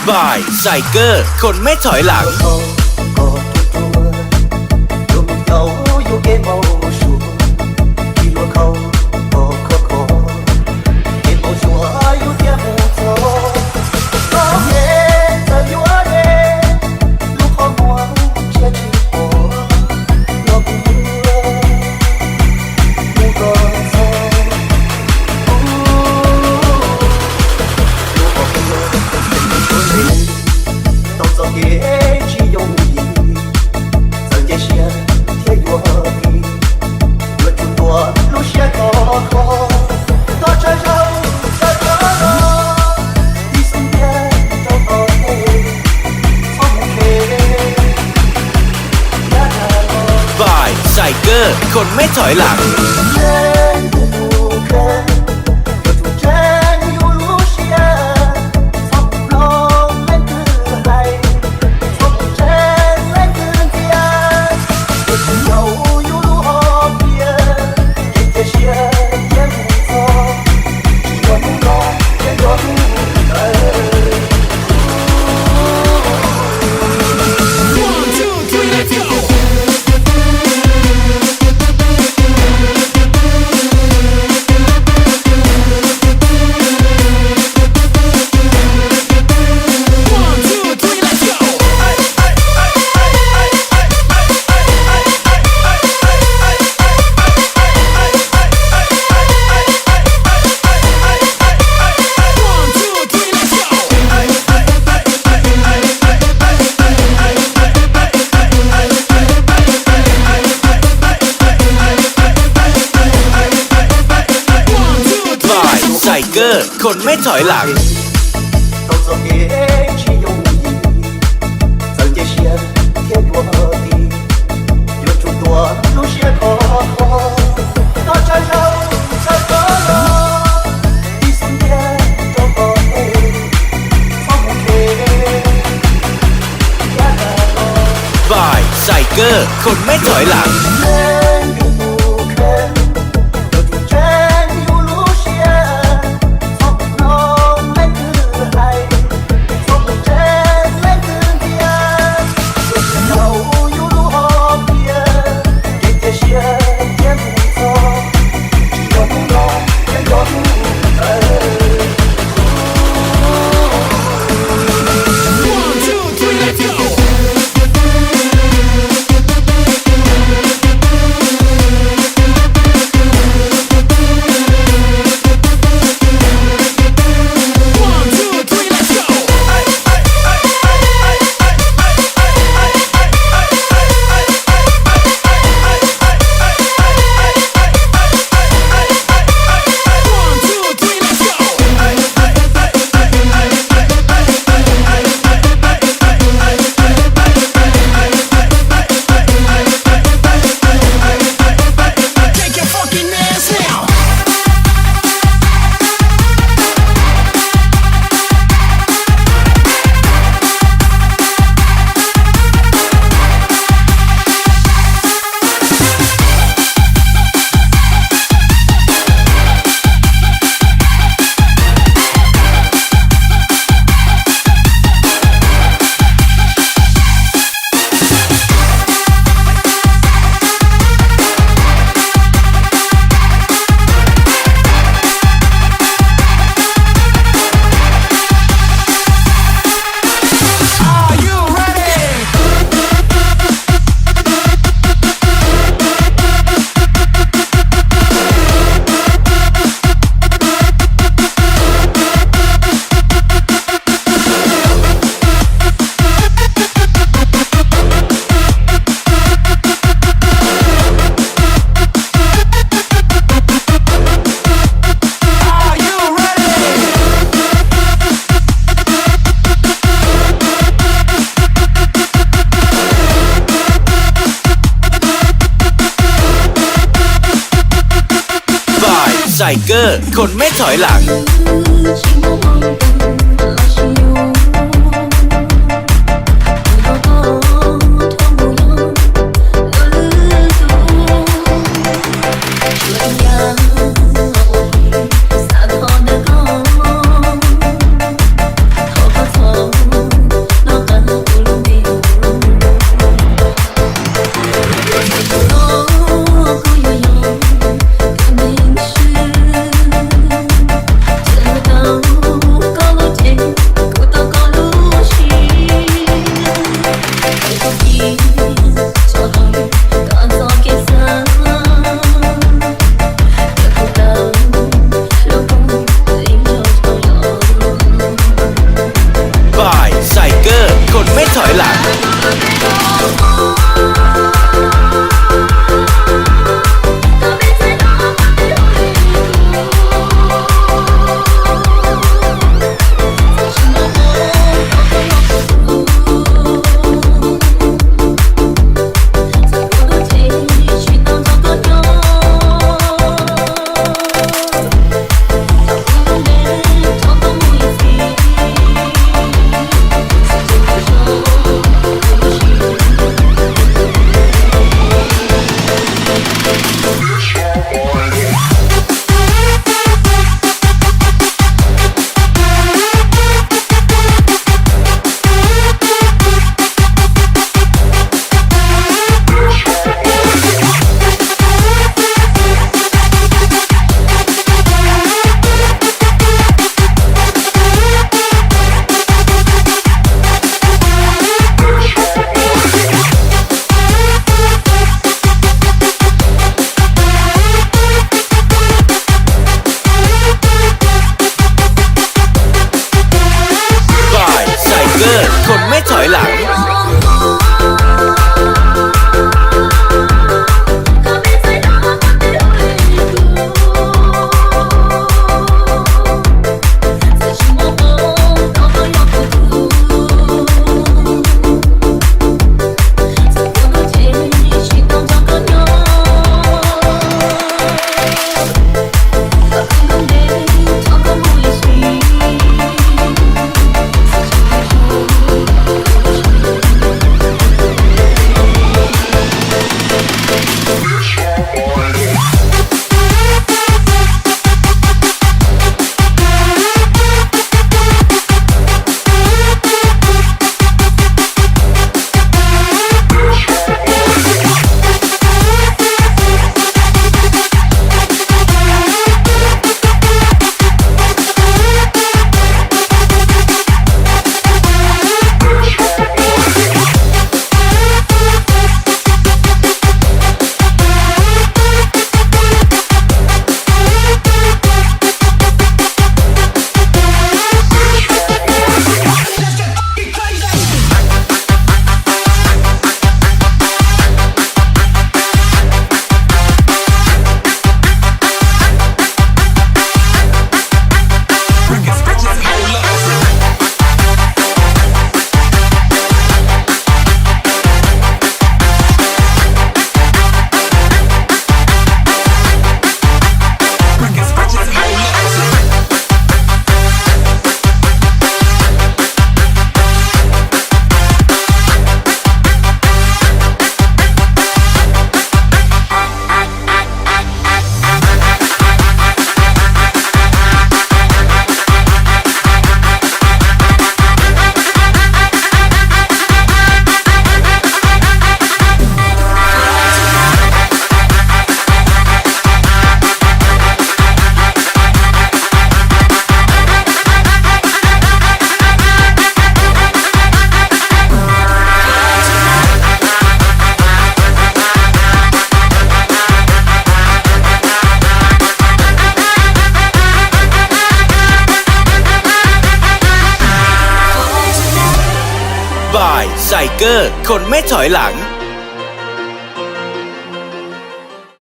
Vibes Tiger คนไม่ถอยหลัง Tau txoj kev tsis yooj yim, txawm nce siab thiab yuav dim, yuav tsum tuav lub siab khov kho, thov tsawv zaug sawv rov los, ib xub ntiag rau tom ntej, txhob mus phem. Vibes Tiger คนไม่ถอยหลัง Vibes Tiger คนไม่ถอยหลัง Tau txoj kev tsis yooj yim, txawm nce siab thiab yuav dim, yuav tsum tuav lub siab khov kho, thov tsawv zaug sawv rov los, ib xub ntiag rau tom ntej, txhob mus phem. Vibes Tiger คนไม่ถอยหลัง Vibes Tiger คนไม่ถอยหลัง ไม่ถอยหลัง บ่ายไซเกอร์ คนไม่ถอยหลัง